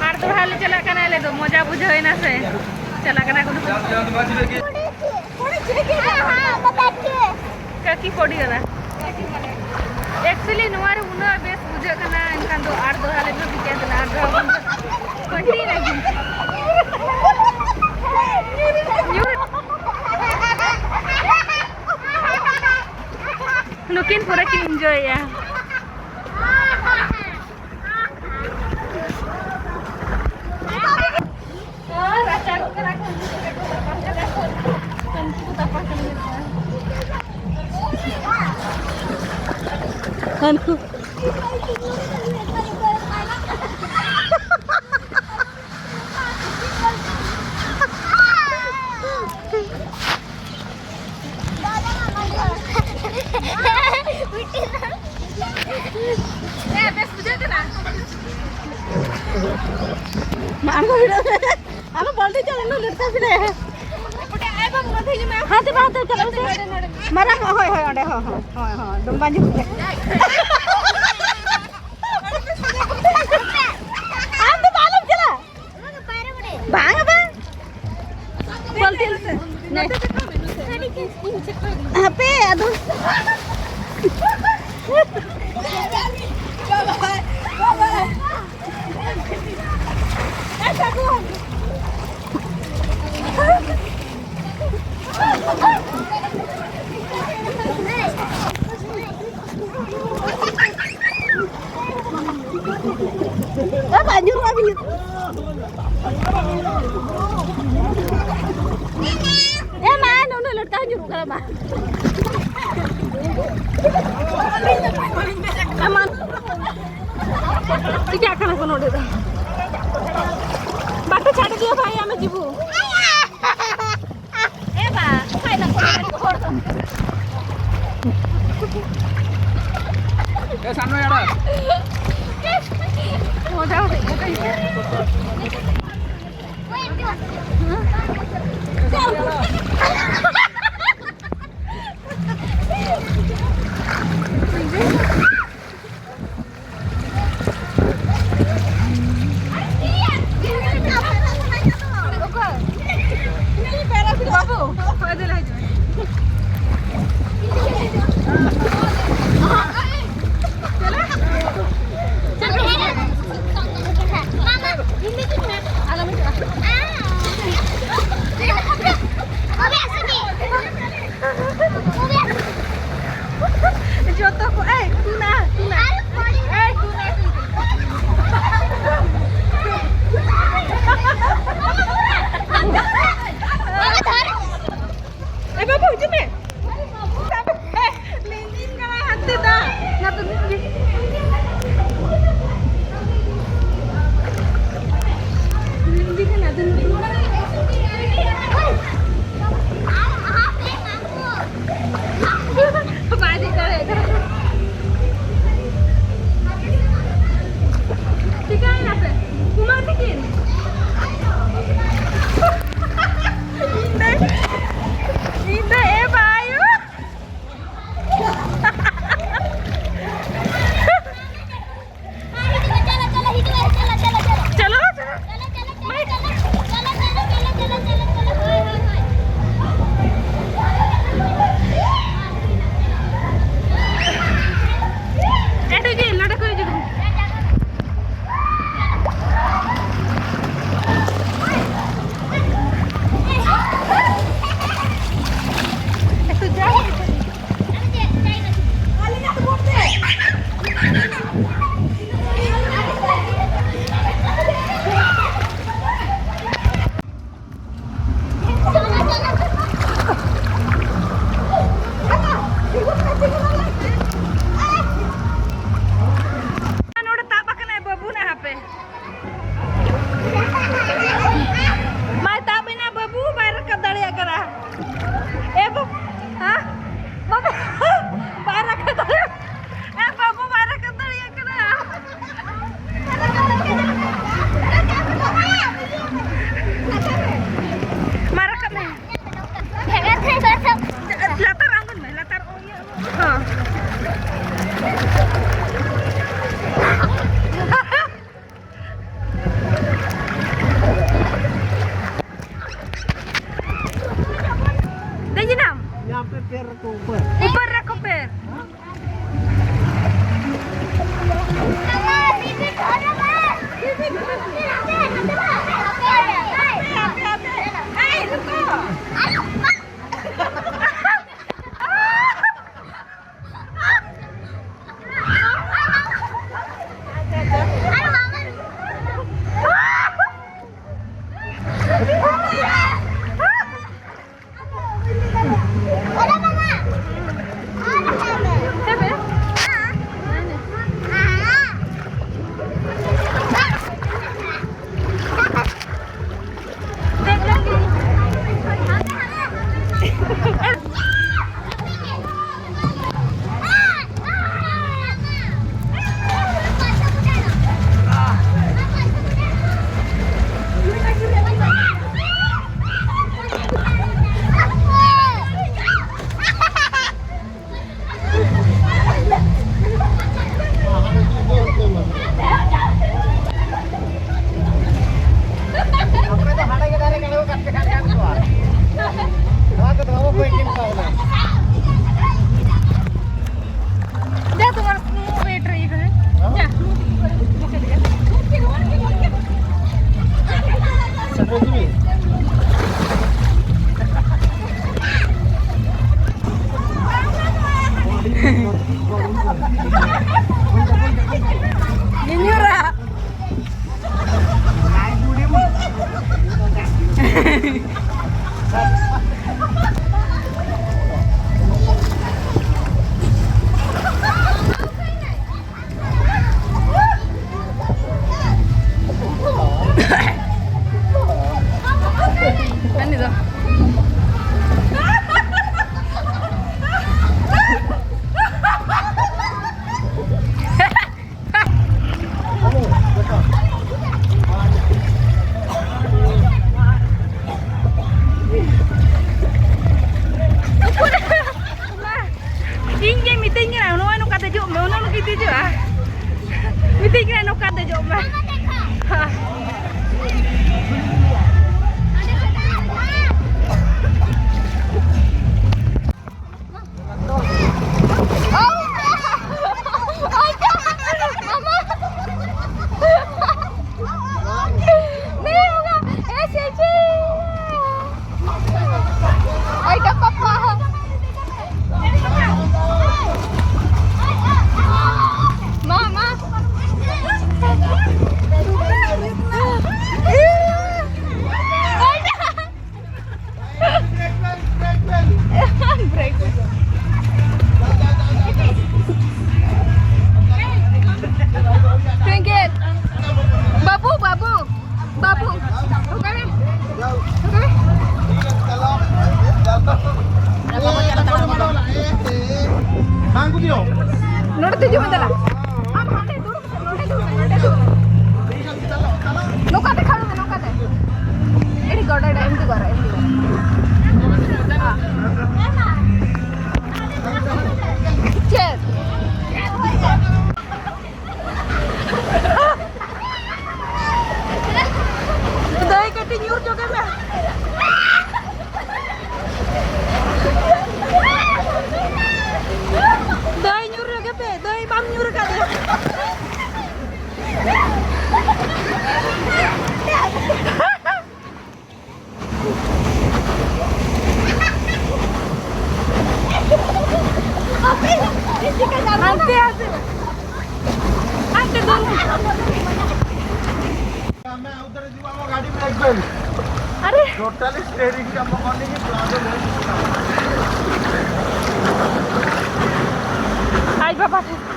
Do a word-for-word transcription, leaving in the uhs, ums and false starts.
ᱟᱨ ᱫᱚᱦᱲᱟ ᱞᱮ ᱪᱟᱞᱟᱜ ᱠᱟᱱᱟ ᱟᱞᱮ ᱫᱚ, ᱢᱚᱡᱟ ᱵᱩᱡᱷᱟᱹᱣ ᱮᱱᱟ ᱥᱮ᱾ ᱪᱟᱞᱟᱜ ᱠᱟᱱᱟ ᱠᱚ᱾ ᱠᱟᱹᱠᱤ ᱠᱚᱰᱤ ᱠᱟᱱᱟ᱾ Actually ᱱᱚᱣᱟ ᱨᱮ ᱩᱱᱟᱹᱜ ᱵᱮᱥ ᱵᱩᱡᱷᱟᱹᱜ ᱠᱟᱱᱟ, ᱮᱱᱠᱷᱟᱱ ᱫᱚ ᱟᱨ ᱫᱚᱦᱲᱟ ᱞᱮ ᱵᱷᱟᱹᱵᱤ ᱠᱮᱫ ᱛᱟᱦᱮᱱᱟ, ᱟᱨ ᱫᱚᱦᱲᱟ ᱵᱚᱱ ᱯᱟᱹᱴᱤ ᱞᱟᱹᱜᱤᱫ᱾ ᱱᱩᱠᱤᱱ ᱯᱩᱨᱟᱹ ᱠᱤᱱ enjoyᱮᱜᱼᱟ᱾ ᱨᱟᱪᱟ ᱠᱚ ᱠᱟᱱᱟ ᱠᱚ, ᱩᱱᱠᱩ ᱠᱚ ᱛᱟᱯᱟᱢ ᱠᱟᱱᱟ ᱠᱚ᱾ ᱩᱱᱠᱩ ᱠᱚ ᱛᱟᱯᱟᱢ ᱠᱟᱱᱟ ᱠᱚ᱾ ᱦᱟᱱᱠᱩ᱾ ᱦᱮᱸ, ᱵᱮᱥ ᱵᱩᱡᱷᱟᱹᱜ ᱠᱟᱱᱟ᱾ ᱢᱟ, ᱟᱬᱜᱚ ᱵᱷᱤᱲᱟᱹᱣ ᱢᱮ᱾ ᱟᱞᱚ ᱵᱟᱹᱞᱴᱤ ᱪᱟᱞᱟᱜ, ᱩᱱᱟᱹᱜ ᱞᱮᱴᱠᱟ ᱯᱷᱤᱨᱮ᱾ ᱚᱸᱰᱮ ᱟᱭ ᱵᱟᱝ ᱢᱟᱫᱷᱮ ᱧᱮᱞ ᱢᱮ᱾ ᱦᱟᱱᱛᱮ ᱵᱟᱝ, ᱦᱟᱱᱛᱮ ᱪᱟᱞᱟᱜ ᱢᱮᱥᱮ᱾ ᱱᱚᱰᱮ, ᱱᱚᱰᱮ᱾ ᱢᱟᱨᱟᱝ, ᱦᱳᱭ, ᱦᱳᱭ, ᱚᱸᱰᱮ, ᱦᱳᱭ, ᱦᱳᱭ, ᱦᱳᱭ, ᱦᱳᱭ, ᱰᱚᱢᱵᱟ ᱧᱩᱨᱩᱜ ᱨᱮ᱾ ᱟᱢ ᱫᱚ ᱵᱟᱞᱮᱢ ᱪᱟᱞᱟᱜ᱾ ᱵᱟᱝ, ᱵᱟᱝ᱾ ᱵᱟᱹᱞᱴᱤᱱ ᱱᱮ᱾ ᱦᱟᱯᱮ, ᱟᱫᱚ᱾ ᱵᱟᱵᱟ, ᱧᱩᱨᱩᱜᱼᱟ ᱵᱤᱱ᱾ ᱮ ᱢᱟ, ᱱᱩᱱᱟᱹᱜ ᱞᱚᱴᱠᱟ ᱧᱩᱨᱩᱜ ᱠᱟᱱᱟ, ᱢᱟ᱾ ᱮ ᱢᱟ᱾ ᱪᱤᱠᱟᱹᱜ ᱠᱟᱱᱟ ᱠᱚ ᱱᱚᱰᱮ ᱫᱚ? ᱵᱟᱴᱩ ᱪᱷᱟᱰᱤ ᱫᱤᱭᱳ ᱵᱷᱟᱭ, ᱟᱢᱮ ᱡᱤᱵᱩ᱾ ᱮ ᱵᱟ, ᱚᱠᱟᱭ ᱱᱟᱠᱚ ᱱᱚᱰᱮ ᱦᱚᱲ ᱫᱚ? ᱮ, ᱥᱟᱢᱱᱮ ᱟᱲᱟᱜ᱾ ᱢᱚᱡᱟ ᱦᱚᱸ ऊपर रखो पैर। ᱟᱯᱮ ᱫᱚ ᱦᱟᱸᱰᱮ ᱜᱮ ᱫᱟᱨᱮ ᱠᱟᱱᱟ ᱠᱚ ᱠᱟᱴ ᱠᱟᱱ ᱠᱚᱣᱟ᱾ ᱱᱚᱣᱟ ᱠᱚᱫᱚ ᱵᱟᱵᱚ ᱠᱚᱭ ᱠᱤᱱ ᱯᱟᱣᱱᱟ᱾ ᱡᱟ ᱛᱚᱢᱟᱨ ᱯᱮᱴ ᱨᱮ ᱤᱭᱟᱹ ᱠᱟᱱᱟ᱾ ᱡᱟ᱾ ᱧᱩᱧᱩᱨᱟ᱾ ᱟᱹᱱᱤ ᱫᱚ᱾ ᱤᱧ ᱜᱮ ᱢᱤᱛᱟᱹᱧ ᱠᱟᱱᱟ, "ᱱᱚᱜᱼᱚᱭ ᱱᱚᱝᱠᱟ ᱫᱮᱡᱚᱜ ᱢᱮ", ᱚᱱᱮ ᱚᱱᱠᱟᱧ ᱫᱮᱡᱚᱜᱼᱟ᱾ ᱢᱤᱛᱟᱹᱧ ᱠᱟᱱᱟ, "ᱱᱚᱝᱠᱟ ᱫᱮᱡᱚᱜ ᱢᱮ᱾" ᱱᱚᱰᱮ ᱛᱤᱡᱩ ᱢᱮ ᱫᱮᱞᱟ᱾ ᱟᱢ ᱦᱟᱸᱰᱮ ᱫᱩᱲᱩᱵ ᱢᱮ, ᱱᱚᱰᱮ ᱫᱩᱲᱩᱵ ᱢᱮ, ᱱᱚᱰᱮ ᱫᱩᱲᱩᱵ ᱢᱮ᱾ ᱱᱚᱝᱠᱟᱛᱮ ᱠᱷᱟᱲᱚᱜ ᱢᱮ, ᱱᱚᱝᱠᱟᱛᱮ᱾ ᱮᱰᱤ ᱜᱚᱰᱟ ᱮᱢ ᱫᱩᱵᱟᱨᱟ, ᱮᱢ ᱫᱩᱵᱟᱨᱟ᱾ ᱪᱮᱫ? ᱫᱟᱹᱭ, ᱠᱟᱹᱴᱤᱡ ᱧᱩᱨ ᱧᱚᱜ ᱢᱮ᱾ ᱫᱟᱹᱭ, ᱧᱩᱨ ᱧᱚᱜ ᱯᱮ᱾ ᱫᱟᱹᱭ, ᱵᱟᱢ ᱧᱩᱨ ᱠᱟᱫᱮᱭᱟ᱾ ᱦᱟᱱᱛᱮ, ᱦᱟᱱᱛᱮ᱾ ᱦᱟᱱᱛᱮ ᱫᱚᱱ᱾ ᱟᱨᱮ᱾ Totally steering ᱠᱟᱢ ᱚᱱ ᱜᱮ ᱯᱨᱚᱵᱞᱮᱢ ᱦᱩᱭᱩᱜ ᱠᱟᱱᱟ᱾ ᱟᱡ ᱵᱟᱵᱟ ᱴᱷᱮᱱ᱾